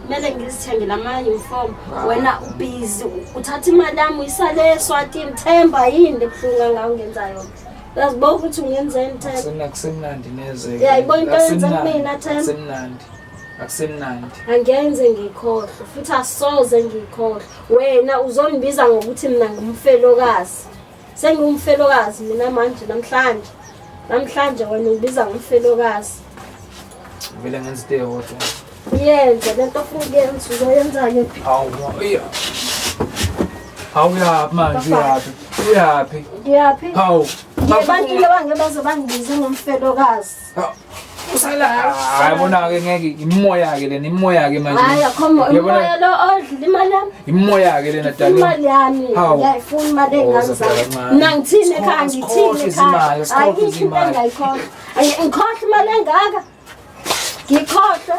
Kumele ngizithengele ama-uniform. Wena ubhizi uthatha imali yami uyisale eSwatini. Themba yini ebuhlungu kangaka ungenza yona? Uyazibuka ukuthi ungenzeni Themba? Akusemnandi neze. Uyayibona into oyenze kumina Themba? Akusemnandi. Akusemnandi. Angenze ngikhohlwe futhi asoze ngikhohlwe. Wena uzongibiza ngokuthi mina ngumfelokazi. Sengiwumfelokazi mina manje namhlanje. Namhlanje wena ungibiza ngomfelokazi. Vele ngenza into eyodwa. Yenze lento ofuna ukuyenza uzoyenza kephi? Hawu, iya. Hawu uyaphi manje uyaphi? Uyaphi? Ngiyaphi? Hawu. Ngiye ebantwini abange baze bangibize ngomfelokazi. Usala. Hayi bona ke ngeke imoya ke lena imoya ke manje. Hayi akho imoya lo odla imali yami. Imoya ke lena dali. Imali yami. Ngiyayifuna imali engangizami. Mina ngithini ekhaya ngithini ekhaya. Ayikho into engayikhohlwa. Ngikhohlwa imali engaka. Ngikhohlwe.